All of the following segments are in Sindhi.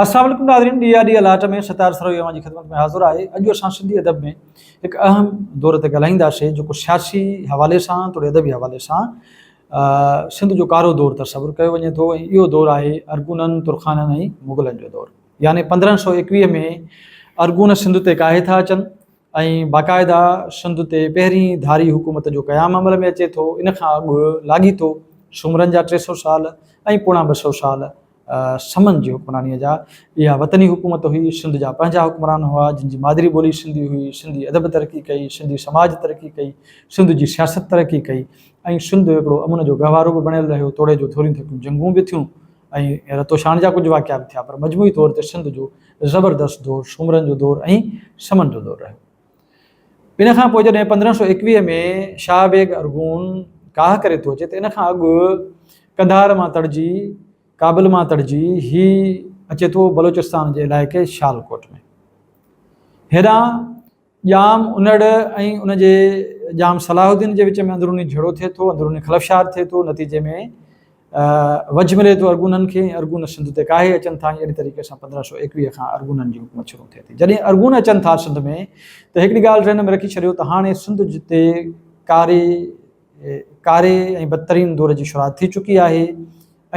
السلام عليڪم ناظرين ڊي آر ڊي الاٽ ۾ ستار سروهي اوهان جي خدمت ۾ حاضر آهي اڄ اسان سنڌي ادب ۾ هڪ اهم دور تي ڳالهائينداسين جيڪو سياسي حوالي سان توڙي ادبي حوالي سان سنڌ جو ڪارو دور تصور ڪيو وڃي ٿو ۽ اهو دور آهي ارغونن ترخانن ۽ مغلن جو دور يعني 1521 ۾ ارغون سنڌ تي ڪاهي ٿا اچن ۽ باقاعده سنڌ تي پهرين ڌاري حڪومت جو قيام عمل ۾ اچي ٿو ان کان اڳ لاڳيتو سومرن جا 300 سال ۽ پوڻا 200 سال سمن جي حڪمرانيء جا اها وطني حڪومت هئي، سنڌ جا پنهنجا حڪمران هئا، جن جي مادري ٻولي سنڌي هئي، سنڌي ادب ترقي ڪئي، سنڌي سماج ترقي ڪئي، سنڌ جي سياست ترقي ڪئي ۽ سنڌ هڪڙو امن جو گهوارو به بڻيل رهيو، توڙي جو ٿوريون ٿڪيون جنگون به ٿيون ۽ رتوڇاڻ جا ڪجهه واقعا به ٿيا پر مجموعي طور تي سنڌ جو زبردست دور سومرن جو دور ۽ سمن جو دور رهيو. ان کان پوء جڏهن 1521 ۾ شاهه بيگ ارغون ڪاهه ڪري ٿو اچي ته ان کان اڳ قنڌار مان تڙجي ڪابل مان تڙجي هي اچي ٿو بلوچستان جي علائقي شالڪوٽ ۾. هيڏانهن ڄام انڙ ۽ ان جي ڄام صلاح الدين جي وچ ۾ اندروني جهيڙو ٿئي ٿو، اندروني خلفشار ٿئي ٿو، نتيجي ۾ وجهه ملي ٿو ارغونن کي ۽ ارغون سنڌ تي ڪاهي اچن ٿا ۽ اهڙي طريقي سان 1521 کان ارغونن جي حڪومت شروع ٿئي ٿي. جڏهن ارغون اچن ٿا سنڌ ۾ ته هڪڙي ڳالهه ذهن ۾ رکي ڇڏيو ته هاڻي سنڌ تي ڪاري ڪاري ۽ بدترين دور جي شروعات ٿي چڪي آهي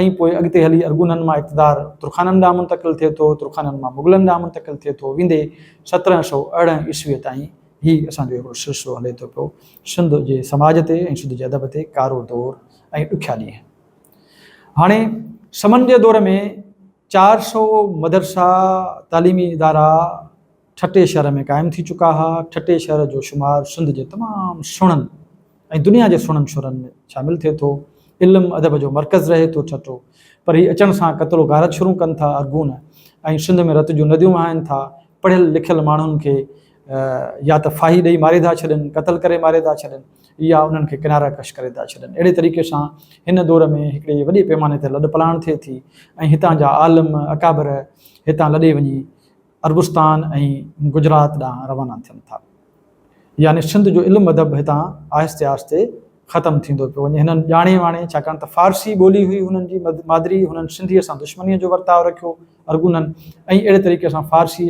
۽ پوء اڳتي هلي ارغونن مان اقتدار ترخانن ڏانهن منتقل ٿئي ٿو، ترخانن مان مغلن ڏانهن منتقل ٿئي ٿو، ويندي 1718 عيسويء تائين هي اسان جو هڪڙو سلسلو هلي ٿو پيو سنڌ جي سماج تي ۽ سنڌ جي ادب تي ڪارو دور ۽ ڏکيا ڏينهن. هاڻي سمن جي دور ۾ 400 مدرسا تعليمي ادارا ٺٽي شهر ۾ قائم ٿي چڪا ها. ٺٽي شهر جو شمار سنڌ جي تمام سهڻن ۽ دنيا جي سهڻن شهرن ۾ شامل ٿئي ٿو. علم ادب جو مرڪز رهي ٿو ٺٽو. پر هي اچڻ سان قتل و غارت شروع ڪن ٿا ارغون ۽ سنڌ ۾ رت جون نديون وهائن ٿا. پڙهيل لکيل ماڻهن کي يا ته ڦاهي ڏئي ماري ٿا ڇڏن، قتل ڪري ماري ٿا ڇڏن يا انهن کي ڪناره ڪش ڪري ٿا ڇڏن. اهڙي طريقي سان هن دور ۾ هڪڙي وڏي پيماني تي لڏپلاڻ ٿئي ٿي ۽ هتان جا عالم اڪابر هتان لڏي وڃي عربستان ۽ گجرات ڏانهن روانا ٿين ٿا. يعني سنڌ جو علم ادب هتان آهستي آهستي ختم ٿيندو پيو وڃي. هنن ڄاڻي واڻي ڇاڪاڻ ته فارسي ٻولي هئي هنن جي مادري، هنن سنڌيء سان دشمنيء جو ورتاء رکيو ارغونن ۽ اهڙي طريقي سان فارسيء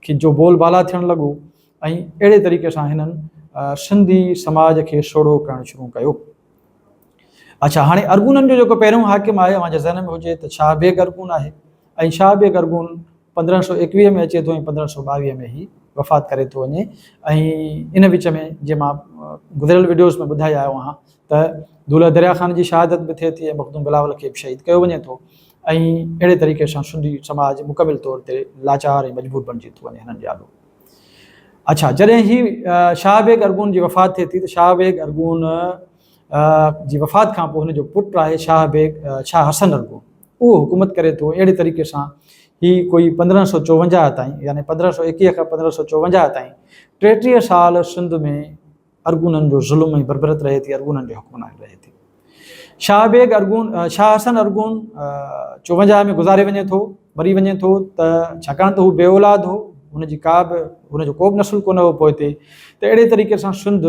کي جو بول بالا ٿيڻ لڳو ۽ اهڙي طريقي سان هنن سنڌي سماج کي سوڙهو ڪرڻ شروع ڪيو. اڇا هاڻي ارغونن جو جيڪو پهريون حاڪم آهي اوهان جي ذهن ۾ هجي ته شاهه بيگ ارغون آهي ۽ شاهه بيگ ارغون 1521 ۾ اچي ٿو ۽ 1522 ۾ هي وفات ڪري ٿو وڃي ۽ ان وچ ۾ جي مان گذريل وڊيوز ۾ ٻڌائي آيو آهيان ته دولهه دريا خان جي شهادت به ٿئي ٿي ۽ مخدوم بلاول کي به شهيد ڪيو وڃي ٿو ۽ اهڙي طريقي سان سنڌي سماج مڪمل طور تي لاچار ۽ مجبور بڻجي ٿو وڃي هنن جي آڏو. اڇا جڏهن هي شاهه بيگ ارغون جي وفات ٿئي ٿي ته شاهه بيگ ارغون جي وفات کان پوء هن جو پٽ آهي شاهه بيگ شاهه حسن ارغون اهو حڪومت ڪري ٿو اهڙي طريقي سان هي ڪوئي 1554 تائين يعني 1521 کان 1554 تائين 33 سال سنڌ ۾ ارغونن جو ظلم ۽ بربريت رهي ٿي، ارغونن جي حڪمراني رهي ٿي. شاهه بيگ ارغون، شاهه حسن ارغون 54 ۾ گذاري وڃي ٿو، مري وڃي ٿو ته ڇاڪاڻ ته هو بي اولاد هو، هن جي ڪا به هن جو ڪو به نسل ڪونه هو پوئتي ته اهڙي طريقي سان سنڌ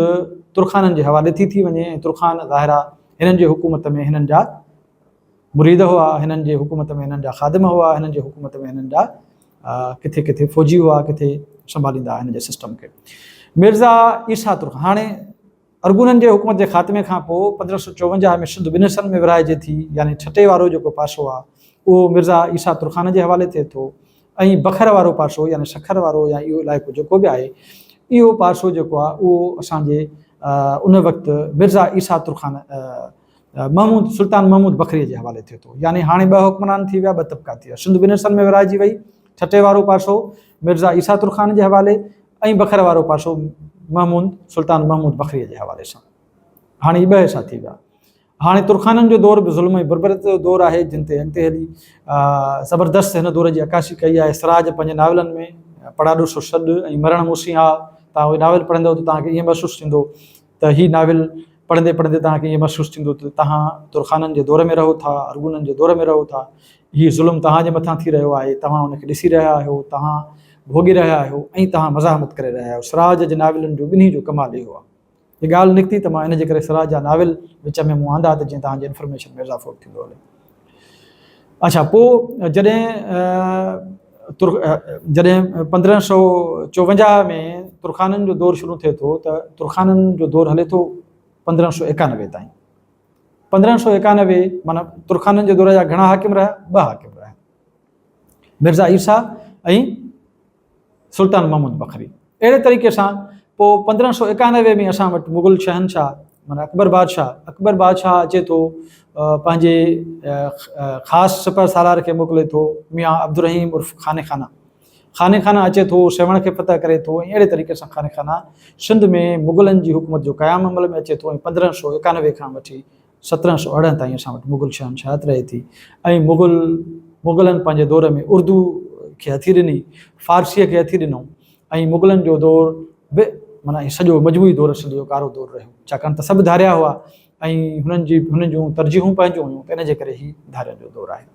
ترخانن جي حوالي ٿي ٿي وڃي ۽ ترخان ظاهر آ هنن جي حڪومت ۾ هنن جا مريد هئا، هنن جي حڪومت ۾ هنن جا خادم هئا، هنن جي حڪومت ۾ هنن جا ڪٿي ڪٿي فوجي هئا، ڪٿي سنڀاليندا هئا هن جي سسٽم کي. مرزا عيسيٰ ترخان هاڻي ارغونن جي حڪومت جي خاتمي کان پوء 1554 ۾ سنڌ ٻن حصن ۾ ورهائجي ٿي، يعني ٺٽي وارو جيڪو پاسو آهي اهو مرزا عيسيٰ ترخان جي حوالي ٿئي ٿو ۽ بکر وارو پاسو يعني سکر وارو يا اهو علائقو جيڪو به آهي اهو پاسو جيڪو آهي اهو اسان جي ان وقت مرزا عيسيٰ ترخان محمود سلطان محمود بکريء جي حوالي ٿئي ٿو. يعني هاڻي ٻه حڪمران ٿي ويا، ٻه طبقا ٿي ويا. سنڌ ٻن حصن ۾ ورهائجي وئي. ٺٽي وارو پاسو مرزا عيسيٰ ترخان جي حوالي ۽ بکر وارو پاسو محمود سلطان محمود بکريء جي حوالي سان. هاڻي هي ٻه حصا ٿي ويا. هاڻي ترخانن جو دور به ظلم ۽ بربريت جو دور آهي، جن تي اڳتي هلي زبردست هن دور جي عڪاسي ڪئي آهي. سراج پنهنجي ناولن ۾ پڙاڏو سو سڏ ۽ مرڻ مون سين آء، توهان اهي ناول پڙهندؤ ته توهان کي ائين محسوس ٿيندو ته هي ناول پڙهندي پڙهندي توهان کي ائين محسوس ٿيندو ته توهان ترخانن جي دور ۾ رهو ٿا، ارغونن جي دور ۾ رهو ٿا، هي ظلم توهان جي مٿان ٿي رهيو آهي، توهان ان کي ڏسي رهيا آهيو، توهان ڀوڳي رهيا آهيو ۽ توهان مزاحمت ڪري رهيا آهيو. سراج جي ناولن جو ٻنهي جو ڪمال اهو آهي. هي ڳالهه نڪتي ته مان ان جي ڪري سراج جا ناول وچ ۾ مون آندا ته جيئن توهان جي انفارميشن ۾ اضافو ٿيندو هلي. اڇا پوء جڏهن جڏهن 1554 ۾ ترخانن جو دور شروع ٿئي ٿو ته ترخانن جو دور هلي ٿو 1591 تائين. 1591 معنيٰ ترخانن جي دور جا گهڻا حاڪم رهيا؟ ٻه حاڪم رهيا، مرزا عيسيٰ ۽ سلطان محمود بخري. اهڙي طريقي سان پوء 1591 ۾ اسان وٽ مغل شهنشاهه معنيٰ اڪبر بادشاهه، اڪبر بادشاهه اچي ٿو پنهنجي خاص سپهه سالار کي موڪلي ٿو ميان عبدالرحيم عرف خان خانه. خان خانه اچي ٿو سيوهڻ کي فتح ڪري ٿو ۽ اهڙي طريقي سان خان خانه سنڌ ۾ مغلن جي حڪومت جو قيام عمل ۾ اچي ٿو ۽ 1591 کان وٺي 1718 تائين اسان وٽ مغل شهنشاهت رهي ٿي ۽ مغل مغلن پنهنجي دور ۾ اردو کي هٿي ڏني، فارسيء کي هٿي ڏنو ۽ مغلن جو دور به معنيٰ هي سڄو مجموعي دور سنڌ جو ڪارو دور رهيو، ڇاڪاڻ ته سڀ ڌاريا هئا ۽ هنن جي هنن جون ترجيحون پنهنجون هيون ته ان جي ڪري هي ڌارين جو دور آهي.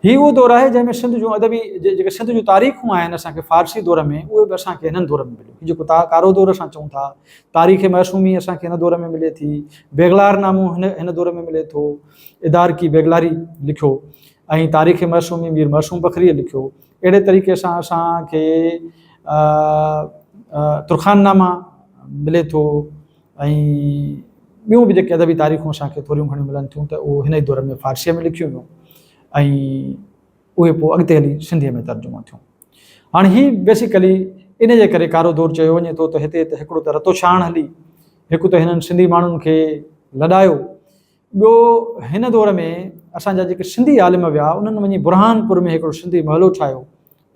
هي اهو دور آهي جنهن ۾ سنڌ جون ادبي جيڪي سنڌ جون تاريخون آهن اسان کي فارسي دور ۾ اهي به اسان کي هنن دور ۾ مليون. هي جيڪو ڪارو دور اسان چئون ٿا، تاريخ معصومي اسان کي هن دور ۾ ملي ٿي، بيگلار نامو هن هن دور ۾ ملي ٿو، ادارڪي بيگلاري لکيو ۽ تاريخ معصومي مير معصوم بکريء لکيو. اهڙي طريقي سان اسان کي ترخان نامه ملي ٿو. ۽ ٻيون به جيڪي ادبي تاريخون اسان کي ٿوريون گهڻيون ملن ٿيون ته اهو هن ئي دور ۾ فارسيء ۾ لکيون ويون ۽ اهي پوء اڳتي هلي سنڌيء ۾ ترجمو ٿيون. هاڻي هي بيسيڪلي ان جي ڪري ڪارو دور چيو وڃي ٿو ته هتي ته هڪڙو ته رتوڇاڻ هلي، هڪ ته هنن سنڌي ماڻهن کي لڏايو، ٻيو هن دور ۾ اسان جا جيڪي سنڌي عالم ويا انهن وڃي برهانپور ۾ هڪڙو سنڌي محلو ٺاهيو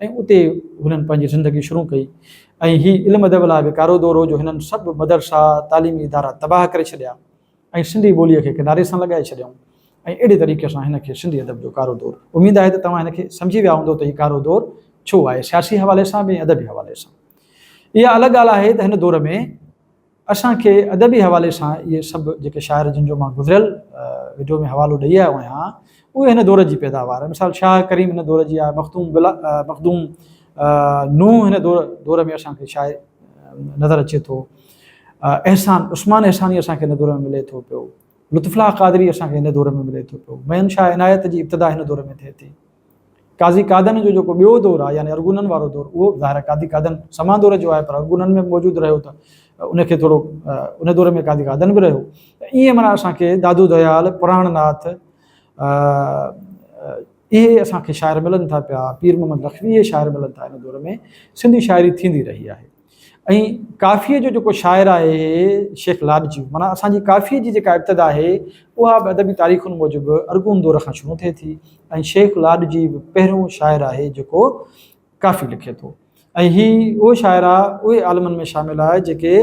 ۽ اتي هنن پنهنجي زندگي شروع ڪئي ۽ هي علم ادب لاء به ڪارو دور هو جو هنن سڀ مدرسا، تعليمي ادارا تباهه ڪري ڇڏيا ۽ سنڌي ٻوليء کي ڪناري سان لڳائي ڇڏيائون ۽ اهڙي طريقي سان هن کي سنڌي ادب جو ڪارو دور اميد آهي ته توهان هن کي سمجهي ويا هوندو ته هي ڪارو دور ڇو آهي سياسي حوالي سان به ۽ ادبي حوالي سان. اها الڳ ڳالهه آهي ته هن دور ۾ اسان کي ادبي حوالي سان اهي سڀ جيڪي شاعر جن جو مان گذريل وڊيو ۾ حوالو ڏئي آيو آهيان اهي هن دور جي پيداوار آهن. مثال شاهه ڪريم هن دور جي آهي، مخدوم بلا مخدوم نوح هن دور دور ۾ اسان کي شاعر نظر اچي ٿو، احسان عثمان احساني اسان کي هن دور ۾ ملي ٿو پيو، لطف الله قادري اسان کي هن دور ۾ ملي ٿو پيو، ميين شاهه عنايت جي ابتدا هن دور ۾ ٿئي ٿي. قاضي قادن جو جيڪو ٻيو دور آهي يعني ارغونن وارو دور اهو ظاهر آهي قاضي قادن سما دور جو آهي پر ارغونن ۾ موجود رهيو ته ان کي ٿورو ان دور ۾ قاضي قادن به رهيو ته ائين معنيٰ اسان کي دادو ديال، پراڻ ناٿ اهي اسان کي شاعر ملن ٿا پيا، پير محمد لکوي اهي شاعر ملن ٿا ان دور ۾ سنڌي شاعري ٿيندي رهي آهي. ۽ ڪافيء جو جيڪو شاعر آهي شيخ لاڏجي معنيٰ اسان جي ڪافيء جي جيڪا ابتدا آهي اها به ادبي تاريخن موجب ارغون دور کان شروع ٿئي ٿي ۽ شيخ لاڏجي به پهريون شاعر آهي جيڪو ڪافي لکي ٿو ۽ هي اهو شاعر آهي اهي عالمن ۾ شامل آهي جيڪي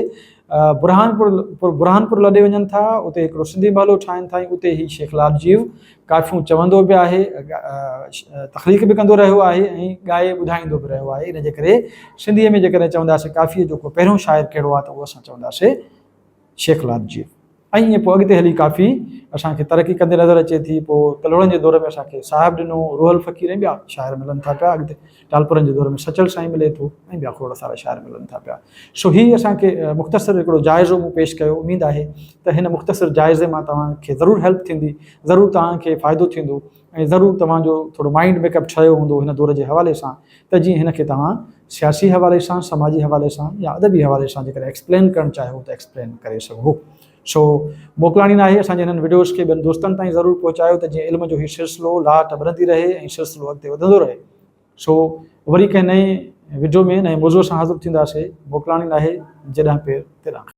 برهانپور برهانپور لڏي وڃن ٿا اتي هڪڙو سنڌي محلو ٺاهين ٿا ۽ اتي هي شيخ لاڏجيو ڪافيون چوندو به آهي، تخليق به ڪندو رهيو آهي ۽ ڳائي ٻڌائيندو به رهيو آهي. ان جي ڪري سنڌيء ۾ جيڪڏهن چونداسين ڪافيء جو ڪو پهريون شاعر ڪهڙو آهي ته اهو اسان چونداسين شيخ لاڏجي. ۽ ائين پوء اڳتي هلي ڪافي اسان کي ترقي ڪندي نظر اچي ٿي. پوء ڪلهوڙن جي دور ۾ اسان کي صاحب ڏنو، روحل فقير ۽ ٻيا شاعر ملن ٿا پيا. اڳتي ٽالپرن جي دور ۾ سچل سائين ملي ٿو ۽ ٻيا کوڙ سارا شاعر ملن ٿا پيا. سو هي اسان کي مختصر هڪڙو جائزو مون پيش ڪيو. اميد آهي ته هن مختصر جائزي مان توهان کي ضرور هيلپ ٿيندي، ضرور توهان کي فائدو ٿيندو ۽ ضرور توهان جو ٿورو مائينڊ ميڪ اپ ٺهيو هوندو هن دور جي حوالي سان ته جيئن هن کي توهان سياسي حوالي سان، سماجي حوالي سان يا ادبي حوالي سان جيڪڏهن ايڪسپلين ڪرڻ چاهيو ته ايڪسپلين ڪري سگهو. سو موڪلاڻي ناهي اسان جي هنن وڊيوز کي ٻين دوستن تائين ضرور پهچايو ته جيئن علم جو هي سلسلو لاٽ ٻرندي رهي ۽ سلسلو اڳتي وڌندو رهي. سو وري ڪنهن نئين وڊيو ۾ نئين موضوع سان حاضر ٿينداسي. موڪلاڻي ناهي جيڏانهن پير تيڏانهن.